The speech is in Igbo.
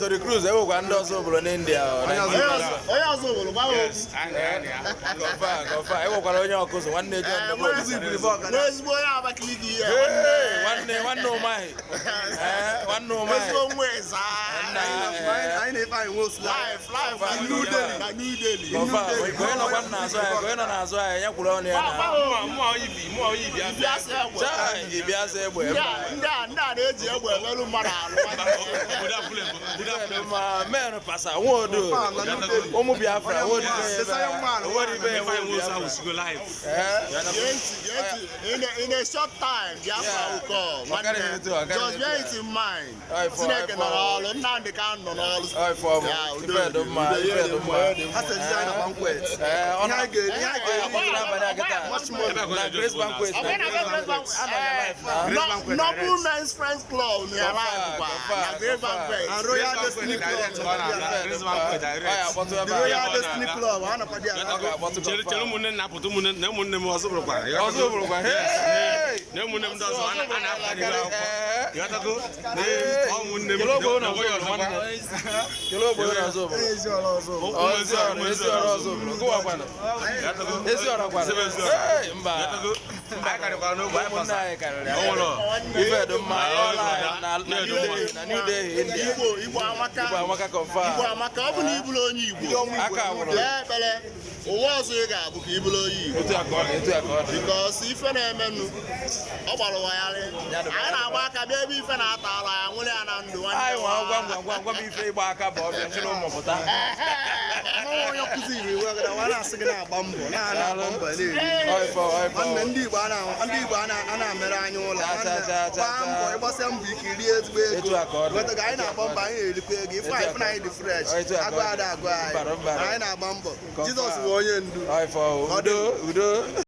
Tony Cruz, ewekwa ndị Ozubulu n'India ọ, Onye Nigeria. onye Ozubulu gwa m okwu. Confirm, confirm. Ewekwara onye Ọkụzụ, nwanne John Ee, Ndebe. nwa ezigbo onye Abakaliki ihe. Hey, nwanne nwanne Umahi. Ee, nwanne Umahi. Ezigbo nwa ịza. Nna, Anyị na-efe anyị nwe osu. Life, life na New Delhi. Na New Delhi. Confirm. Ka onye nọkwa n'azụ anyị, ka onye nọ n'azụ anyị, ya kwuru ọnụ ya na. Ibia sị egbe. Chai, ịbịa sị egbe. Ndị a na-eji egbe emerụ mmadụ alụ. Ma men pasa nwodo ụmụ Biafra nwodo nwodo ibe ya nwodo Biafra. Gee ntị, gee ntị. In a short time, Biafra will come. Ọ karịghị etu a, ọ karịghị Just bear etu a. it in mind. Ọ ifo, Chineke ọ ifo. nọ n'ọrụ, Nnamdị Kanu nọ n'ọrụ. Ọ ifo ọ bụ. Ya, udo Ife dị dị, mma, udo ife dị dị mma, mma. ihe dị mma. Ha sezi anyị na banquet. Ee, ọ Ihe anyị ga-eri, ihe anyị ọ ga-eri. n'abalị a kịta. Much money. Na Grace Banquet. Ọ bụrụ na Grace Banquet, Anọ ya live na. Noble Men's Friends Club nọ ya live kwa, Confirm, na Grace confirm. Banquet. And Royal Destiny Club. Ọ ya akpọtụ The ebe a. Royal Destiny Club, ha nakwa dị Ọ ala. ga-akpọtụ Chere confirm. ụmụnne m na-apụta, ụmụnne na ụmụnne m ọzọ bụrụkwa. Ọzọ bụrụkwa. Hey! Na ụmụnne m ndị ọzọ a na-apụta n'ihu akwụkwọ. Ee. Ịghọtago? Na ụmụnne m Kelee ogbe na na onye ọzọ ọzọkwa. nwanne. Kelee ogbe na ọzọ obodo. Ezi ọrụ ọzọ. Ụmụ Ezi ọra, ezi ọra ọzọ obodo. Gụwa kwanụ. Ịghọtago? Ezi ọra kwanụ. Sebe ezi ọra. Hey, mba. Ịghọtago? Anyị karịkwara n'ogbe anyị Ụmụnne pasa. anyị karịrị. O nwere. Ife dị mma. Ah, Live na New Delhi, na New Delhi, India. Igbo amaka. Igbo amaka confirm. Igbo amaka, ọ bụ na ị bụrụ onye Igbo. Aka gwụrụ. Kpee ekpere, ụwa ọzọ ị ga-abụ ka ị bụrụ onye Igbo. Otu a ka ọ dị, otu a ka ọ dị. Because ife na-emenụ, ọ gbara ụwa ya rị. Anyị na-agba aka bịa ebe ife na-ata ala ya nwụrụ ya na ndụ nwanne. Anyị nwa ngwa ngwa ngwa ngwa m ife ịgba aka bụ ọbịa chụrụ ụmụ pụta. Ọnwa onye kụziri iwu agada, wa na-asị gị na-agba mbọ, na-agba mbọ na-eri. Ọ ife, ọ ife. Nwanne, ndị Igbo ndị Igbo a na-amere anyị ụlọ. Cha, cha, cha, cha, Gbaa mbọ, ịgbasịa mbọ ike, rie ezigbo ego. Etu a ka ọ dị. Ịghọtago? Anyị na-agba mbọ, anyị na-erikwa ego. Ife anyị, ife na anyị dị fresh. Etu a ka ọ Agụ dị. ada agụ anyị. Mbara, mbara. Anyị na-agba mbọ. Confirm. Jizọs bụ onye ndu. Ọ ife, ọ. Udo, udo.